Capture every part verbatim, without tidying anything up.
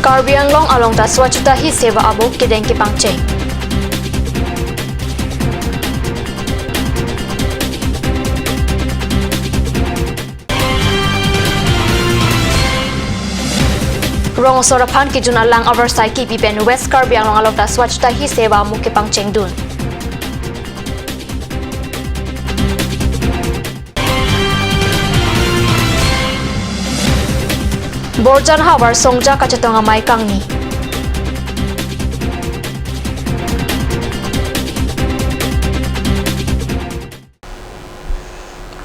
Karbi Anglong along ta Swachhata Hi Seva amo kedeng kepangcheng. Rong asor aphan kejun alang avarsai kipi pen West Karbi Anglong along ta Swachhata Hi Seva amo kepangcheng dun. Borjan havar songja kachetong amei kangni.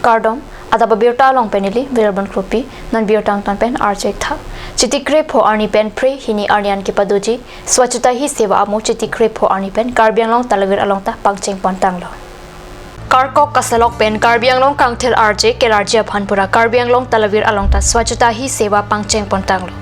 Kardom, adap abirta along pen neli Viral Bon Kropi, non birta angtan pen archek tha. Chiti krepho arni pen phre hini arni an kepadoji Swachhata Hi Seva amo chiti krepho arni pen Karbi Anglong talavir along ta pangcheng pontanglo. Karkok kasalok pen Karbi Anglong kangthir arje kelarje aphan pura Karbi Anglong talavir along ta Swachhata Hi Seva pangcheng pontanglo.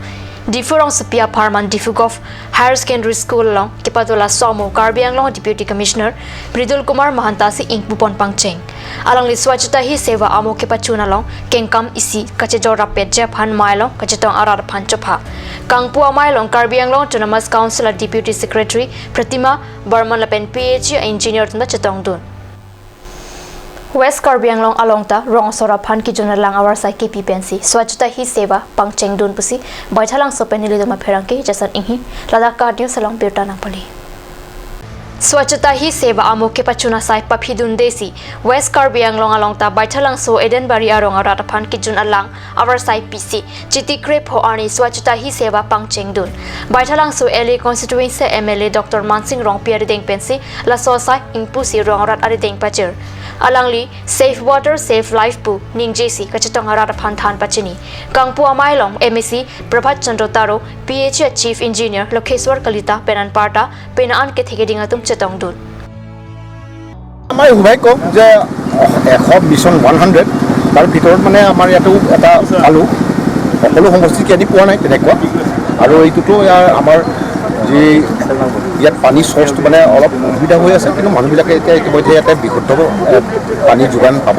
Diphu rongsopi apharman Diphu Govt Higher Secondary School along kepado laso amo Karbi Anglong Deputy Commissioner Mridul Kumar Mahanta si ingpupon pangcheng. Alangli Swachhata Hi Seva amo kepachun along kengkam isi kachejor rapet je aphan amei along kachetong arat aphan chopha. Kangpu amei along Karbi Anglong Autonomous Council a Deputy Secretary Pratima Barman lapen P H E engineer atum ta chetong dun. West Karbi Anglong along ta rong asor aphan kejun alang avarsai kipi pensi Swachhata Hi Seva pangcheng dun pusi Baithalangso pen nelitum apherangke Jason Inghi, ladak Ka News along birta nangpali. Swachhata Hi Seva amo kepachun asai paphi dundesi West Karbi Anglong along ta Baithalangso Edenbari arong arat aphan kejun alang avarsai pisi chiti krepho arni Swachhata Hi Seva pangcheng dun. Baithalangso L A constituency M L A Doctor Mansing Rongpi arideng pensi laso asai ingpusi rong arat arideng pachir. Alangli Save Water, Save Life pu ningjesi kachetong arat aphan than pachini. Kangpu amei along M A C Prabhat Chandra Taro, P H E Chief Engineer Lokheswar Kalita pen anparta pena an kethe keding atum chetong dun. আমাৰ সৌভাগ্য যে এশ mission one hundred, তাৰ ভিতৰত মানে আমাৰ ইয়াতো এটা পালোঁ। সকলো সমষ্টিকে আনি পোৱা নাই তেনেকুৱা। আৰু এইটোতো ইয়াৰ আমাৰ যি ইয়াত পানী চ'ৰ্চটো মানে অলপ অসুবিধা হৈ আছে, কিন্তু মানুহবিলাকে এতিয়া ইতিমধ্যে ইয়াতে বিশুদ্ধ, এ, পানী যোগান পাব।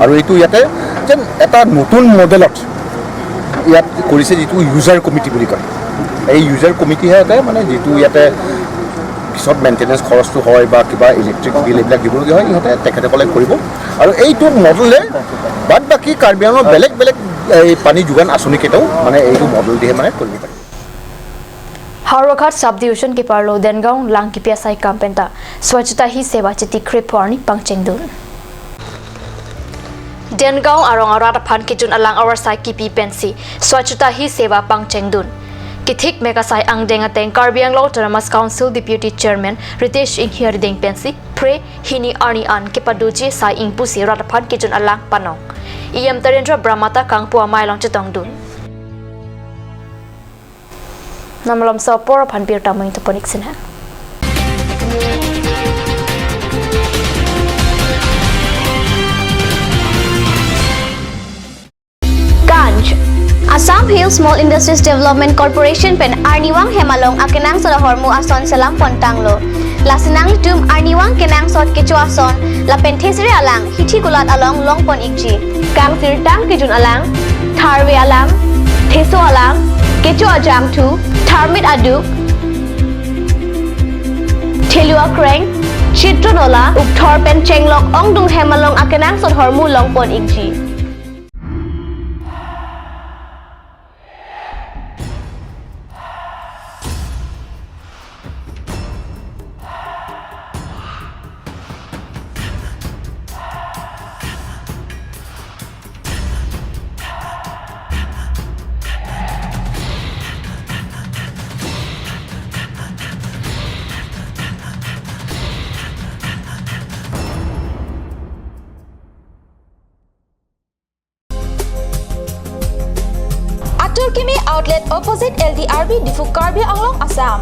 আৰু এইটো ইয়াতে যেন এটা নতুন মডেলত ইয়াত কৰিছে, যিটো ইউজাৰ কমিটি বুলি কয়। এই ইউজাৰ কমিটিহে ইয়াতে মানে যিটো ইয়াতে পিছত মেইনটেনেন্স খৰচটো হয় বা কিবা ইলেক্ট্ৰিক বিল এইবিলাক দিবলগীয়া হয়, ইহঁতে তেখেতসকলে কৰিব। আৰু এইটো মডেলে বাদ বাকী কাৰ্বি আংলঙৰ বেলেগ বেলেগ এই পানী যোগান আঁচনিকেইটাও মানে এইটো মডেল দিহে মানে কৰিব পাৰি। Howraghat Sub Division keparlo Dengaon lang kipi asai kam pen ta Swachhata Hi Seva chiti krepho arni pangcheng dun. Dengaon arong arat aphan kejun alang avarsai kipi pensi Swachhata Hi Seva pangcheng dun. Kethik mek asai angdeng ateng Karbi Anglong Autonomous Council Deputy Chairman Ritesh Inghi arideng pensi phre hini arni an kepadoji asai ingpusi rat aphan kejun alang panong. E M Tarendra Brahma ta Kangpu amei along chetong dun. Nangmalom so apor aphan birta mo ingtupon ik sinang. Ganj. Assam Hill Small Industries Development Corporation pen arnivang hem along akenangsot ahormu ason selam pontanglo. Lasi nanglitum arnivang kenangsot kecho ason lapen thesere alang hithi kulat along longpon ikji. Kangthirtang kejun alang, tharve alang, theso alang, kecho ajangthu, tharmit aduk, thelu akreng, chitro nola, ukthor pen chenglok ongdung hem along akenangsot ahormu longpon ikji. Atur Kimi Outlet opposite L D R B Diphu, Karbi Anglong, Assam.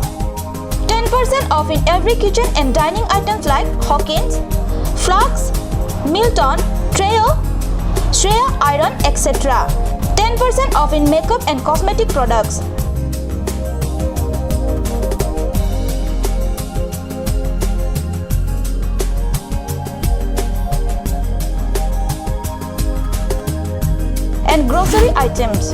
Ten percent off in every kitchen and dining items like Hawkins, flasks, Milton, Trio, Shreya iron, et cetera. Ten percent off in makeup and cosmetic products. And grocery items.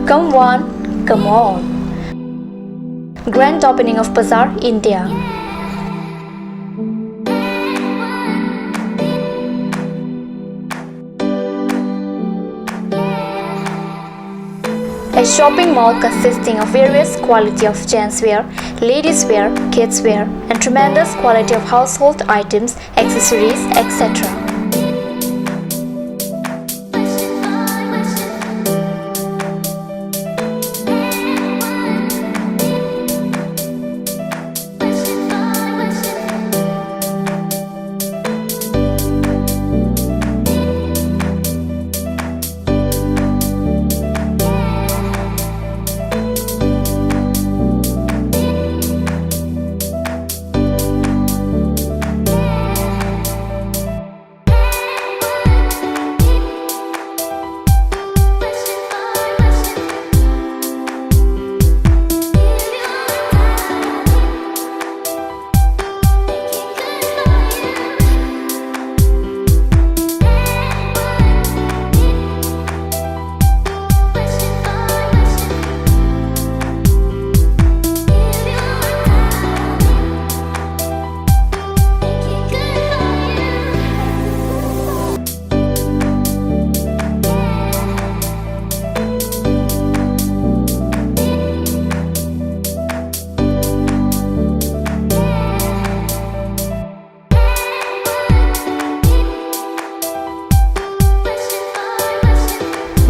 Come one, come all. Grand opening of Bazaar, India. A shopping mall consisting of various quality of gents wear, ladies wear, kids wear, and tremendous quality of household items, accessories, et cetera.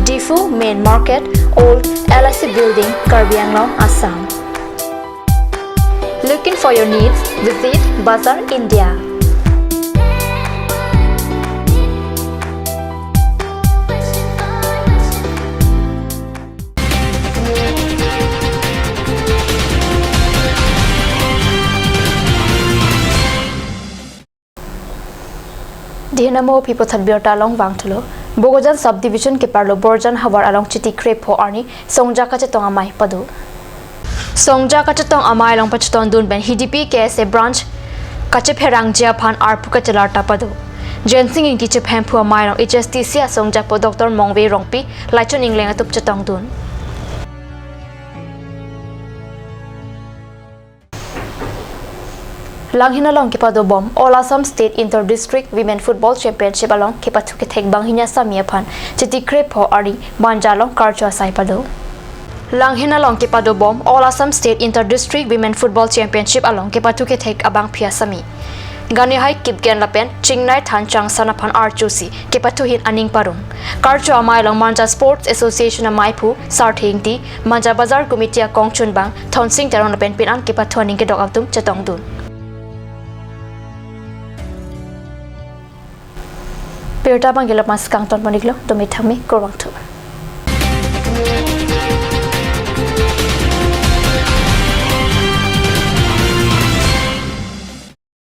Diphu Main Market, Old L I C Building, Karbi Anglong, Assam. Looking for your needs? Visit Bazaar India. Dei namo aphi puthot birta along vangthulo. Bokajan Subdivision keparlo Borjan havar along Chiti krepho arni Songja kachetong amei pado. Songja kachetong amei along pachetongdun pen H D P K S A branch kachepherangji aphan arpu kachelar ta pado. Jensing Ingti chephemphu amei along H S D C asongjapo Doctor Mongve Rongpi, Laichon Ingleng atum chetongdun. Langhin along kepadobom All Assam State Inter District Women Football Championship along kepathu kethek banghini asami aphan Chiti krepho arni Manja along karcho asai pado. Langhin along kepadobom All Assam State Inter District Women Football Championship along kepathu kethek abangphi asami Ganehai Kipgen lapen Chingnai Thanchangsan aphan archosi kepathuhin aning parong. Karcho amei along Manja Sports Association ameiphu Sarthe Ingti, Manja Bazar Committee akongchunbang Thonsing Teron lapen pin an kepathu aning kedok atum chetongdun. Birta abang ke lapu-an si kangton pon-iklo, dome thangme, kurvangthu.